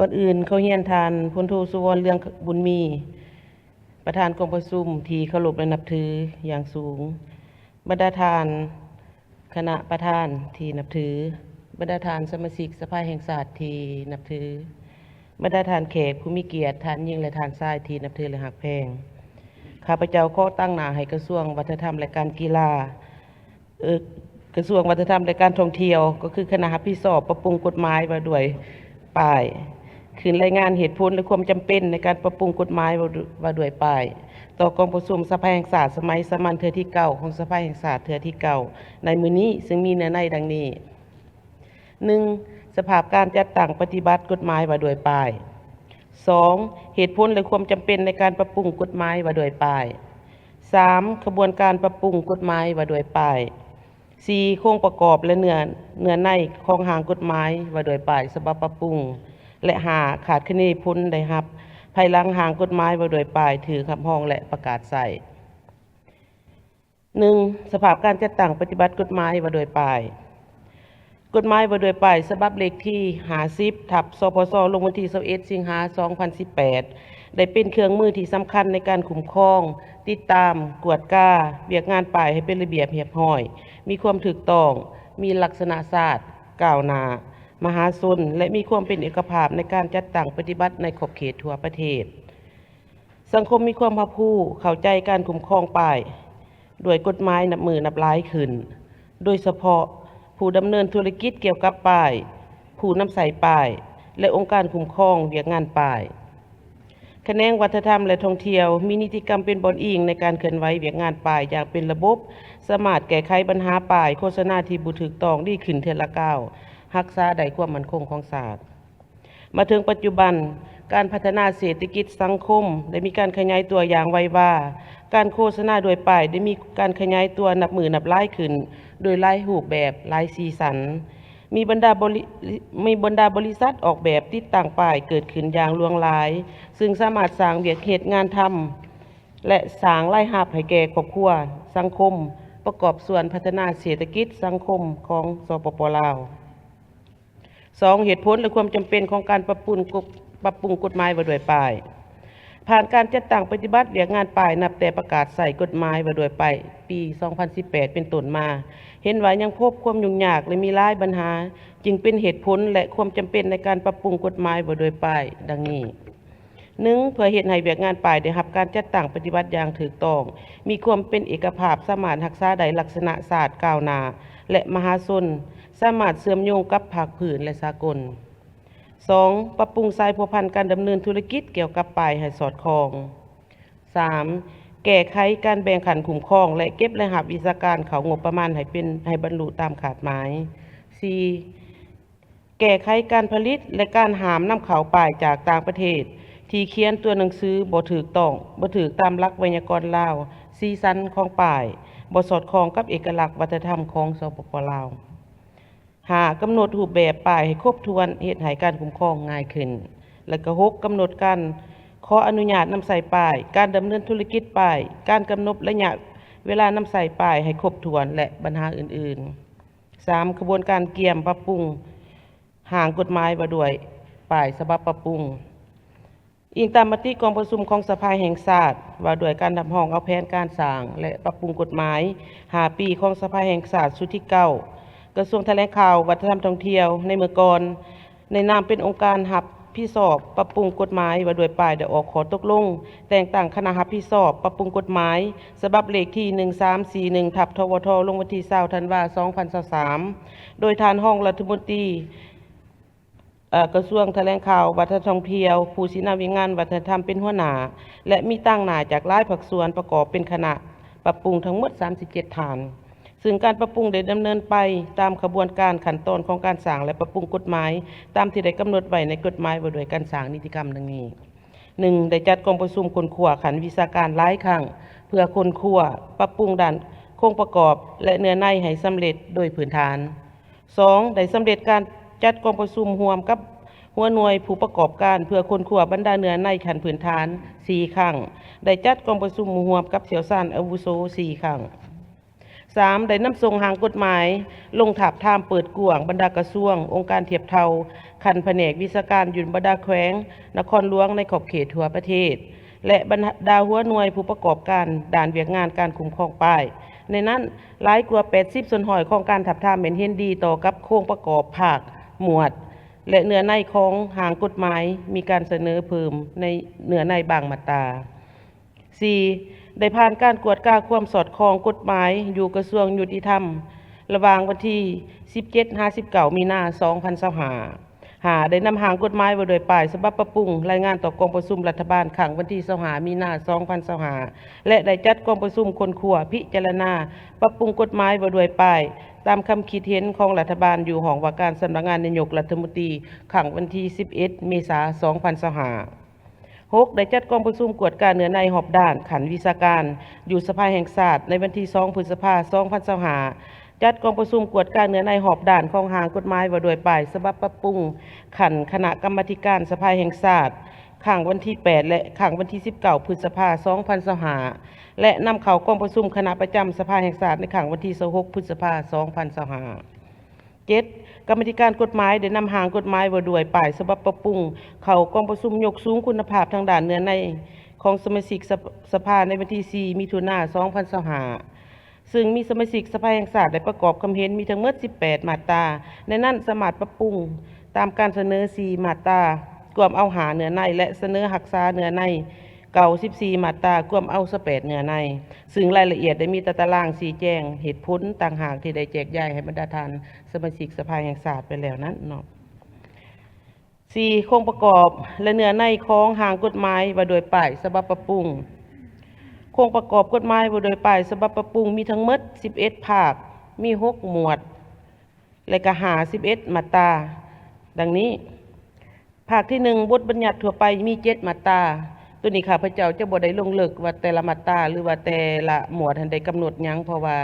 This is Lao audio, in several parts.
ກ່ອນອື່ນ ຂໍຮຽນທ່ານ ພົນໂທ ສຸວອນ ເລື່ອງບຸນມີ ປະທານກອງປະຊຸມທີ່ເຄົາລົບ ແລະ ນັບຖືຢ່າງສູງ, ບັນດາທ່ານຄະນະປະທານທີ່ນັບຖື, ບັນດາທ່ານສະມາຊິກສະພາແຫ່ງຊາດທີ່ນັບຖື, ບັນດາທ່ານແຂກຜູ້ມີກຽດ, ທ່ານຍິງ ແລະ ທ່ານຊາຍທີ່ນັບຖື ແລະ ຮັກແພງ. ຂ້າພະເຈົ້າຂໍຕາງໜ້າໃຫ້ກະຊວງວັດທະນະທຳ ແລະ ການກິລາ, ເອີ ກະຊວງວັດທະນະທຳ ແລະ ການທ່ອງທ່ຽວ ກໍຄືຄະນະຮັບຜິດຊອບປັບປຸງກົດໝາຍວ່າດ້ວຍປ້າຍ, ຂຶ້ນລາຍງານເຫດຜົນ ແລະ ຄວາມຈຳເປັນໃນການປັບປຸງກົດໝາຍວ່າດ້ວຍປ້າຍ ຕໍ່ກອງປະຊຸມສະພາແຫ່ງຊາດສະໄໝສາມັນເທື່ອທີເກົ້າ ຂອງສະພາແຫ່ງຊາດເທື່ອທີເກົ້າ ໃນມື້ນີ້, ຊຶ່ງມີເນື້ອໃນດັ່ງນີ້: ໜຶ່ງ, ສະພາບການຈັດຕັ້ງປະຕິບັດກົດໝາຍວ່າດ້ວຍປ້າຍ. ສອງ, ເຫດຜົນ ແລະ ຄວາມຈຳເປັນໃນການປັບປຸງກົດໝາຍວ່າດ້ວຍປ້າຍ. ສາມ, ຂະບວນການປັບປຸງກົດໝາຍວ່າດ້ວຍປ້າຍ. ສີ່, ໂຄງປະກອບ ແລະ ເນື້ອ, ເນື້ອໃນຂອງຮ່າງກົດໝາຍວ່າດ້ວຍປ້າຍສະບັບປັບປຸງ. ແລະ ຫ້າ, ຄາດຄະເນຜົນໄດ້ຮັບ ພາຍຫຼັງຮ່າງກົດໝາຍວ່າດ້ວຍປ້າຍຖືກຮັບຮອງ ແລະ ປະກາດໃຊ້. ໜຶ່ງ, ສະພາບການຈັດຕັ້ງປະຕິບັດກົດໝາຍວ່າດ້ວຍປ້າຍ. ກົດໝາຍວ່າດ້ວຍປ້າຍສະບັບເລກທີຫ້າສິບ ທັບ ສພຊ ລົງວັນທີຊາວເອັດ ສິງຫາ ສອງພັນສິບແປດ ໄດ້ເປັນເຄື່ອງມືທີ່ສຳຄັນໃນການຄຸ້ມຄອງ, ຕິດຕາມ, ກວດກາວຽກງານປ້າຍໃຫ້ເປັນລະບຽບຮຽບຮ້ອຍ, ມີຄວາມຖືກຕ້ອງ, ມີລັກສະນະຊາດ, ກ້າວໜ້າ, ມະຫາຊົນ ແລະ ມີຄວາມເປັນເອກະພາບໃນການຈັດຕັ້ງປະຕິບັດໃນຂອບເຂດທົ່ວປະເທດ. ສັງຄົມມີຄວາມຮັບຮູ້ເຂົ້າໃຈການຄຸ້ມຄອງປ້າຍດ້ວຍກົດໝາຍນັບມື້ນັບຫຼາຍຂຶ້ນ, ໂດຍສະເພາະຜູ້ດຳເນີນທຸລະກິດກ່ຽວກັບປ້າຍ, ຜູ້ນຳໃຊ້ປ້າຍ ແລະ ອົງການຄຸ້ມຄອງວຽກງານປ້າຍ. ຂະແໜງວັດທະນະທຳ ແລະ ທ່ອງທ່ຽວ ມີນິຕິກຳເປັນບ່ອນອີງໃນການເຄື່ອນໄຫວວຽກງານປ້າຍຢ່າງເປັນລະບົບ, ສາມາດແກ້ໄຂບັນຫາປ້າຍໂຄສະນາທີ່ບໍ່ຖືກຕ້ອງດີຂຶ້ນເທື່ອລະກ້າວ, ຮັກສາໄດ້ຄວາມໝັ້ນຄົງຂອງຊາດ. ມາເຖິງປັດຈຸບັນ, ການພັດທະນາເສດຖະກິດສັງຄົມໄດ້ມີການຂະຫຍາຍຕົວຢ່າງໄວວາ, ການໂຄສະນາດ້ວຍປ້າຍໄດ້ມີການຂະຫຍາຍຕົວນັບມື້ນັບຫຼາຍຂຶ້ນ ໂດຍຫຼາຍຮູບແບບ, ຫຼາຍສີສັນ. ມີບັນດາບໍລິ, ມີບັນດາບໍລິສັດອອກແບບຕິດຕັ້ງປ້າຍເກີດຂຶ້ນຢ່າງຫຼວງຫຼາຍ, ຊຶ່ງສາມາດສ້າງວຽກເຮັດງານທຳ ແລະ ສ້າງລາຍຮັບໃຫ້ແກ່ຄອບຄົວ, ສັງຄົມ, ປະກອບສ່ວນພັດທະນາເສດຖະກິດສັງຄົມຂອງ ສປປ ລາວ. ສອງ, ເຫດຜົນ ແລະ ຄວາມຈຳເປັນຂອງການປັບປຸງກົດ, ປັບປຸງກົດໝາຍວ່າດ້ວຍປ້າຍ. ຜ່ານການຈັດຕັ້ງປະຕິບັດວຽກງານປ້າຍນັບແຕ່ປະກາດໃຊ້ກົດໝາຍວ່າດ້ວຍປ້າຍປີສອງພັນສິບແປດເປັນຕົ້ນມາ, ເຫັນວ່າຍັງພົບຄວາມຫຍຸ້ງຍາກ ແລະ ມີຫຼາຍບັນຫາ, ຈຶ່ງເປັນເຫດຜົນ ແລະ ຄວາມຈຳເປັນໃນການປັບປຸງກົດໝາຍວ່າດ້ວຍປ້າຍດັ່ງນີ້. ໜຶ່ງ, ເພື່ອເຮັດໃຫ້ວຽກງານປ້າຍໄດ້ຮັບການຈັດຕັ້ງປະຕິບັດຢ່າງຖືກຕ້ອງ, ມີຄວາມເປັນເອກະພາບ, ສາມາດຮັກສາໄດ້ລັກສະນະຊາດກ້າວໜ້າ ແລະ ມະຫາຊົນ, ສາມາດເຊື່ອມໂຍງກັບພາກພື້ນ ແລະ ສາກົນ. ສອງ, ປັບປຸງສາຍພົວພັນການດຳເນີນທຸລະກິດກ່ຽວກັບປ້າຍໃຫ້ສອດຄ່ອງ. ສາມ, ແກ້ໄຂການແບ່ງຂັ້ນຄຸ້ມຄອງ ແລະ ເກັບລາຍຮັບວິຊາການເຂົ້າງົບປະມານໃຫ້ເປັນ, ໃຫ້ບັນລຸຕາມຄາດໝາຍ. ສີ່, ແກ້ໄຂການຜະລິດ ແລະ ການຫ້າມນຳເຂົ້າປ້າຍຈາກຕ່າງປະເທດ ທີ່ຂຽນຕົວໜັງສືບໍ່ຖືກຕ້ອງ, ບໍ່ຖືກຕາມຫຼັກໄວຍາກອນລາວ, ສີສັນຂອງປ້າຍບໍ່ສອດຄ່ອງກັບເອກະລັກວັດທະນະທຳຂອງ ສປປ ລາວ. ຫ້າ, ກຳນົດຮູບແບບປ້າຍໃຫ້ຄົບຖ້ວນ, ເຮັດໃຫ້ການຄຸ້ມຄອງງ່າຍຂຶ້ນ. ແລະ ກໍຫົກ, ກຳນົດການຂໍອະນຸຍາດນຳໃຊ້ປ້າຍ, ການດຳເນີນທຸລະກິດປ້າຍ, ການກຳນົດໄລຍະເວລານຳໃຊ້ປ້າຍໃຫ້ຄົບຖ້ວນ ແລະ ບັນຫາອື່ນໆ. ສາມ, ຂະບວນການກຽມປັບປຸງຮ່າງກົດໝາຍວ່າດ້ວຍປ້າຍສະບັບປັບປຸງ. ອີງຕາມມະຕິກອງປະຊຸມຂອງສະພາແຫ່ງຊາດ ວ່າດ້ວຍການຮັບຮອງເອົາແຜນການສ້າງ ແລະ ປັບປຸງກົດໝາຍຫ້າປີຂອງສະພາແຫ່ງຊາດຊຸດທີເກົ້າ, ກະຊວງຖະແຫຼງຂ່າວ, ວັດທະນະທຳ, ທ່ອງທ່ຽວ ໃນເມື່ອກ່ອນ ໃນນາມເປັນອົງການຮັບຜິດຊອບປັບປຸງກົດໝາຍວ່າດ້ວຍປ້າຍ ໄດ້ອອກຂໍ້ຕົກລົງແຕ່ງຕັ້ງຄະນະຮັບຜິດຊອບປັບປຸງກົດໝາຍ ສະບັບເລກທີໜຶ່ງສາມສີ່ໜຶ່ງ ທັບ ທວທ ລົງວັນທີຊາວ ທັນວາ ສອງພັນຊາວສາມ ໂດຍທ່ານຮອງລັດຖະມົນຕີ ເອີ ກະຊວງຖະແຫຼງຂ່າວ, ວັດທະນະທຳ, ທ່ອງທ່ຽວ ຜູ້ຊີ້ນຳວຽກງານວັດທະນະທຳເປັນຫົວໜ້າ ແລະ ມີຕາງໜ້າຈາກຫຼາຍພາກສ່ວນ ປະກອບເປັນຄະນະປັບປຸງທັງໝົດສາມສິບເຈັດທ່ານ. ຊຶ່ງການປັບປຸງໄດ້ດຳເນີນໄປຕາມຂະບວນການຂັ້ນຕອນຂອງການສ້າງ ແລະ ປັບປຸງກົດໝາຍ ຕາມທີ່ໄດ້ກຳນົດໄວ້ໃນກົດໝາຍວ່າດ້ວຍການສ້າງນິຕິກຳດັ່ງນີ້. ໜຶ່ງ, ໄດ້ຈັດກອງປະຊຸມຄົ້ນຄວ້າຂັ້ນວິຊາການຫຼາຍຄັ້ງ ເພື່ອຄົ້ນຄວ້າ, ປັບປຸງດ້ານໂຄງປະກອບ ແລະ ເນື້ອໃນໃຫ້ສຳເລັດໂດຍພື້ນຖານ. ສອງ, ໄດ້ສຳເລັດການຈັດກອງປະຊຸມຮ່ວມກັບຫົວໜ່ວຍຜູ້ປະກອບການ ເພື່ອຄົ້ນຄວ້າບັນດາເນື້ອໃນຂັ້ນພື້ນຖານສີ່ຄັ້ງ, ໄດ້ຈັດກອງປະຊຸມຮ່ວມກັບຊ່ຽວຊານອາວຸໂສສີ່ຄັ້ງ. ສາມ ໄດ້ນຳສົ່ງຮ່າງກົດໝາຍລົງທາບທາມເປີດກວ້າງບັນດາກະຊວງ, ອົງການທຽບເທົ່າ, ຂັ້ນພະແນກວິຊາການຢູ່ບັນດາແຂວງນະຄອນຫຼວງໃນຂອບເຂດທົ່ວປະເທດ ແລະ ບັນດາຫົວໜ່ວຍຜູ້ປະກອບການດ້ານວຽກງານການຄຸ້ມຄອງປ້າຍ. ໃນນັ້ນ, ຫຼາຍກວ່າແປດສິບສ່ວນຮ້ອຍຂອງການທາບທາມແມ່ນເຫັນດີຕໍ່ກັບໂຄງປະກອບພາກ, ໝວດ ແລະ ເນື້ອໃນຂອງຮ່າງກົດໝາຍ, ມີການສະເໜີເພີ່ມໃນເນື້ອໃນບາງມາດຕາ. ສີ່ ໄດ້ຜ່ານການກວດກາຄວາມສອດຄ່ອງກົດໝາຍຢູ່ກະຊວງຍຸຕິທຳ ລະຫວ່າງວັນທີສິບເຈັດ ຫາ ສິບເກົ້າ ມີນາ ສອງພັນຊາວຫ້າ. ຫ້າ ໄດ້ນຳຮ່າງກົດໝາຍວ່າດ້ວຍປ້າຍສະບັບປັບປຸງ ລາຍງານຕໍ່ກອງປະຊຸມລັດຖະບານຄັ້ງວັນທີຊາວຫ້າ ມີນາ ສອງພັນຊາວຫ້າ ແລະ ໄດ້ຈັດກອງປະຊຸມຄົ້ນຄວ້າ, ພິຈາລະນາ, ປັບປຸງກົດໝາຍວ່າດ້ວຍປ້າຍ ຕາມຄຳຄິດເຫັນຂອງລັດຖະບານຢູ່ຫ້ອງວ່າການສຳນັກງານນາຍົກລັດຖະມົນຕີ ຄັ້ງວັນທີສິບເອັດ ເມສາ ສອງພັນຊາວຫ້າ. ຫົກ ໄດ້ຈັດກອງປະຊຸມກວດກາເນື້ອໃນຮອບດ້ານຂັ້ນວິຊາການຢູ່ສະພາແຫ່ງຊາດໃນວັນທີສອງ ພຶດສະພາ ສອງພັນຊາວຫ້າ, ຈັດກອງປະຊຸມກວດກາເນື້ອໃນຮອບດ້ານຂອງຮ່າງກົດໝາຍວ່າດ້ວຍປ້າຍສະບັບປັບປຸງຂັ້ນຄະນະກຳມາທິການສະພາແຫ່ງຊາດ ຄັ້ງວັນທີແປດ ແລະ ຄັ້ງວັນທີສິບເກົ້າ ພຶດສະພາ ສອງພັນຊາວຫ້າ ແລະ ນຳເຂົ້າກອງປະຊຸມຄະນະປະຈຳສະພາແຫ່ງຊາດໃນຄັ້ງວັນທີຊາວຫົກ ພຶດສະພາ ສອງພັນຊາວຫ້າ. ເຈັດ ກຳມາທິການກົດໝາຍໄດ້ນຳຮ່າງກົດໝາຍວ່າດ້ວຍປ້າຍສະບັບປັບປຸງເຂົ້າກອງປະຊຸມຍົກສູງຄຸນນະພາບທາງດ້ານເນື້ອໃນຂອງສະມາຊິກສະ ສະພາໃນວັນທີສີ່ ມິຖຸນາ ສອງພັນຊາວຫ້າ ເຊິ່ງມີສະມາຊິກສະພາແຫ່ງຊາດໄດ້ປະກອບຄຳເຫັນມີທັງໝົດສິບແປດມາດຕາ. ໃນນັ້ນສາມາດປັບປຸງຕາມການສະເໜີສີ່ມາດຕາ, ກວມເອົາຫ້າເນື້ອໃນ ແລະ ສະເໜີຮັກສາເນື້ອໃນເກົ້າສິບສີ່ມາດຕາ, ກວມເອົາຊາວແປດເນື້ອໃນ. ຊຶ່ງລາຍລະອຽດໄດ້ມີຕາຕະລາງຊີ້ແຈງເຫດຜົນຕ່າງຫາກທີ່ໄດ້ແຈກຢາຍໃຫ້ບັນດາທ່ານ ສະມາຊິກສະພາແຫ່ງຊາດໄປແລ້ວນັ້ນເນາະ. ສີ່ ໂຄງປະກອບ ແລະ ເນື້ອໃນຂອງຮ່າງກົດໝາຍວ່າດ້ວຍປ້າຍສະບັບປັບປຸງ. ໂຄງປະກອບກົດໝາຍວ່າດ້ວຍປ້າຍສະບັບປັບປຸງມີທັງໝົດສິບເອັດພາກ, ມີຫົກໝວດ ແລະ ກະຫ້າສິບເອັດມາດຕາ ດັ່ງນີ້. ພາກທີໜຶ່ງ ບົດບັນຍັດທົ່ວໄປມີເຈັດມາດຕາ. ໂຕນີ້ຂ້າພະເຈົ້າຈະບໍ່ໄດ້ລົງເລິກວ່າແຕ່ລະມາດຕາ ຫຼືວ່າແຕ່ລະໝວດຫັ້ນໄດ້ກຳນົດຫຍັງ, ເພາະວ່າ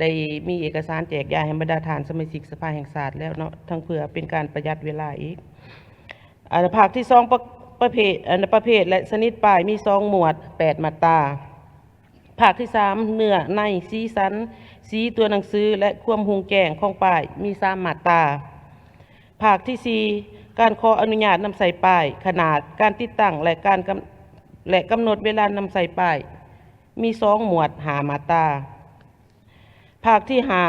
ໄດ້ມີເອກະສານແຈກຢາຍໃຫ້ບັນດາທ່ານສະມາຊິກສະພາແຫ່ງຊາດແລ້ວເນາະ, ທັງເພື່ອເປັນການປະຢັດເວລາອີກ. ອັນ ພາກທີສອງ ປະ ປະເພດ ອັນ ປະເພດ ແລະ ຊະນິດປ້າຍມີສອງໝວດ ແປດມາດຕາ. ພາກທີສາມ ເນື້ອໃນ, ສີສັນ, ສີຕົວໜັງສື ແລະ ຄວາມຮຸ່ງແຈ້ງຂອງປ້າຍ ມີສາມມາດຕາ. ພາກທີສີ່ ການຂໍອະນຸຍາດນຳໃຊ້ປ້າຍ, ຂະໜາດ, ການຕິດຕັ້ງ ແລະ ການກຳ ແລະ ກຳນົດເວລານຳໃຊ້ປ້າຍ ມີສອງໝວດ ຫ້າມາດຕາ. ພາກທີຫ້າ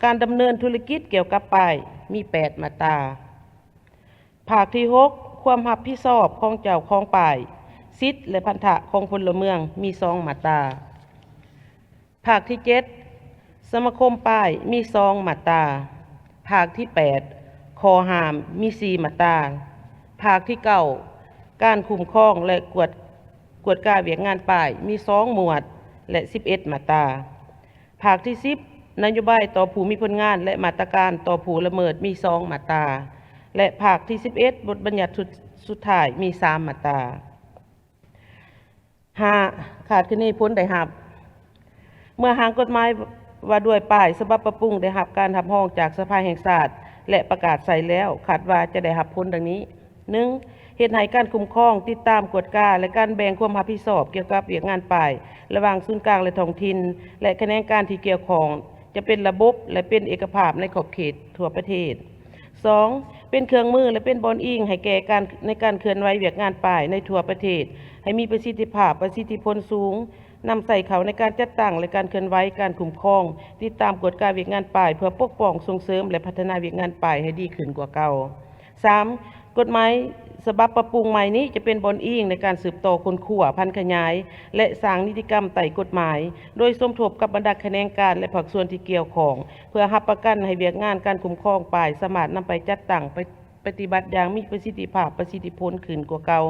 ການດຳເນີນທຸລະກິດກ່ຽວກັບປ້າຍ ມີແປດມາດຕາ. ພາກທີຫົກ ຄວາມຮັບຜິດຊອບຂອງເຈົ້າຂອງປ້າຍ, ສິດ ແລະ ພັນທະຂອງພົນລະເມືອງ ມີສອງມາດຕາ. ພາກທີເຈັດ ສະມາຄົມປ້າຍ ມີສອງມາດຕາ. ພາກທີແປດ ຂໍ້ຫ້າມ ມີສີ່ມາດຕາ. ພາກທີເກົ້າ ການຄຸ້ມຄອງ ແລະ ກວດ ກວດກາວຽກງານປ້າຍ ມີສອງໝວດ ແລະ ສິບເອັດມາດຕາ. ພາກທີສິບ ນະໂຍບາຍຕໍ່ຜູ້ມີຜົນງານ ແລະ ມາດຕະການຕໍ່ຜູ້ລະເມີດ ມີສອງມາດຕາ ແລະ ພາກທີສິບເອັດ ບົດບັນຍັດສຸດ ສຸດທ້າຍ ມີສາມມາດຕາ. ຫ້າ ຄາດຄະເນຜົນໄດ້ຮັບ. ເມື່ອຮ່າງກົດໝາຍວ່າດ້ວຍປ້າຍສະບັບປັບປຸງໄດ້ຮັບການຮັບຮອງຈາກສະພາແຫ່ງຊາດ ແລະ ປະກາດໃຊ້ແລ້ວ, ຄາດວ່າຈະໄດ້ຮັບຜົນດັ່ງນີ້. ໜຶ່ງ ເຮັດໃຫ້ການຄຸ້ມຄອງ, ຕິດຕາມ, ກວດກາ ແລະ ການແບ່ງຄວາມຮັບຜິດຊອບກ່ຽວກັບວຽກງານປ້າຍ ລະຫວ່າງສູນກາງ ແລະ ທ້ອງຖິ່ນ ແລະ ຂະແໜງການທີ່ກ່ຽວຂ້ອງ ຈະເປັນລະບົບ ແລະ ເປັນເອກະພາບໃນຂອບເຂດທົ່ວປະເທດ. ສອງ ເປັນເຄື່ອງມື ແລະ ເປັນບ່ອນອີງໃຫ້ແກ່ການ ໃນການເຄື່ອນໄຫວວຽກງານປ້າຍໃນທົ່ວປະເທດ ໃຫ້ມີປະສິດທິພາບ, ປະສິດທິຜົນສູງ, ນຳໃຊ້ເຂົ້າໃນການຈັດຕັ້ງ ແລະ ການເຄື່ອນໄຫວການຄຸ້ມຄອງ, ຕິດຕາມກວດກາວຽກງານປ້າຍ ເພື່ອປົກປ້ອງ, ສົ່ງເສີມ ແລະ ພັດທະນາວຽກງານປ້າຍໃຫ້ດີຂຶ້ນກວ່າເກົ່າ. ສາມ ກົດໝາຍສະບັບປັບປຸງໃໝ່ນີ້ຈະເປັນບ່ອນອີງໃນການສືບຕໍ່ຄົ້ນຄວ້າ, ຜັນຂະຫຍາຍ ແລະ ສ້າງນິຕິກຳໃຕ້ກົດໝາຍ, ໂດຍສົມທົບກັບບັນດາຂະແໜງການ ແລະ ພາກສ່ວນທີ່ກ່ຽວຂ້ອງ, ເພື່ອຮັບປະກັນໃຫ້ວຽກງານການຄຸ້ມຄອງປ້າຍສາມາດນຳໄປຈັດຕັ້ງ, ໄປປະຕິບັດຢ່າງມີປະສິດທິພາບ, ປະສິດທິຜົນຂຶ້ນກວ່າເກົ່າ,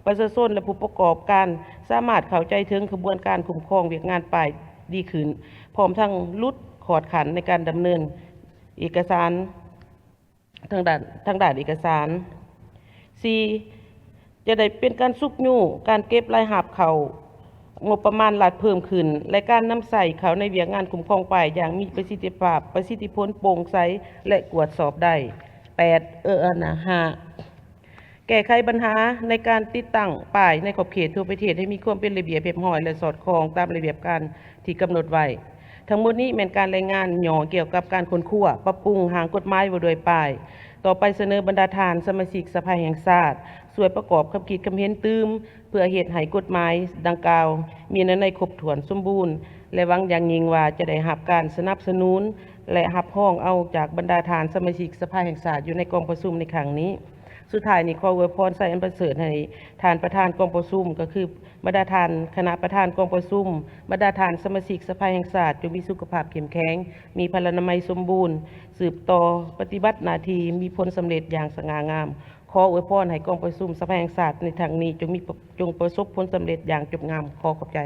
ປະຊາຊົນ ແລະ ຜູ້ປະກອບການສາມາດເຂົ້າໃຈເຖິງຂະບວນການຄຸ້ມຄອງວຽກງານປ້າຍດີຂຶ້ນ, ພ້ອມທັງຫຼຸດຂອດຂັ້ນໃນການດຳເນີນເອກະສານ ທາງດ້ານ ທາງດ້ານເອກະສານ. ສີ່ ຈະໄດ້ເປັນການຊຸກຍູ້ການເກັບລາຍຮັບເຂົ້າງົບປະມານລັດເພີ່ມຂຶ້ນ ແລະ ການນຳໃຊ້ເຂົ້າໃນວຽກງານຄຸ້ມຄອງປ້າຍຢ່າງມີປະສິດທິພາບ, ປະສິດທິຜົນ, ໂປ່ງໃສ ແລະ ກວດສອບໄດ້. ແປດ ເອີ ອັນນະ ຫ້າ ແກ້ໄຂບັນຫາໃນການຕິດຕັ້ງປ້າຍໃນຂອບເຂດທົ່ວປະເທດໃຫ້ມີຄວາມເປັນລະບຽບຮຽບຮ້ອຍ ແລະ ສອດຄ່ອງຕາມລະບຽບການທີ່ກຳນົດໄວ້. ທັງໝົດນີ້ແມ່ນການລາຍງານຫຍໍ້ກ່ຽວກັບການຄົ້ນຄວ້າ, ປັບປຸງຮ່າງກົດໝາຍວ່າດ້ວຍປ້າຍ. ຕໍ່ໄປສະເໜີບັນດາທ່ານສະມາຊິກສະພາແຫ່ງຊາດ ຊ່ວຍປະກອບຄຳຄິດຄຳເຫັນຕື່ມ ເພື່ອເຮັດໃຫ້ກົດໝາຍດັ່ງກ່າວມີໃນໃນຄົບຖ້ວນສົມບູນ ແລະ ຫວັງຢ່າງຍິ່ງວ່າຈະໄດ້ຮັບການສະໜັບສະໜູນ ແລະ ຮັບຮອງເອົາຈາກບັນດາທ່ານສະມາຊິກສະພາແຫ່ງຊາດຢູ່ໃນກອງປະຊຸມໃນຄັ້ງນີ້. ສຸດທ້າຍນີ້ຂໍອວຍພອນໄຊອັນປະເສີດໃຫ້ທ່ານປະທານກອງປະຊຸມ ກໍຄືບັນດາທ່ານຄະນະປະທານກອງປະຊຸມ, ບັນດາທ່ານສະມາຊິກສະພາແຫ່ງຊາດ ຈົ່ງມີສຸຂະພາບເຂັ້ມແຂງ, ມີພະລານາໄມສົມບູນ, ສືບຕໍ່ປະຕິບັດໜ້າທີ່ມີຜົນສຳເລັດຢ່າງສະຫງ່າງາມ. ຂໍອວຍພອນໃຫ້ກອງປະຊຸມສະພາແຫ່ງຊາດໃນຄັ້ງນີ້ຈົ່ງມີ ຈົ່ງປະສົບຜົນສຳເລັດຢ່າງຈົບງາມ. ຂໍຂອບໃຈ.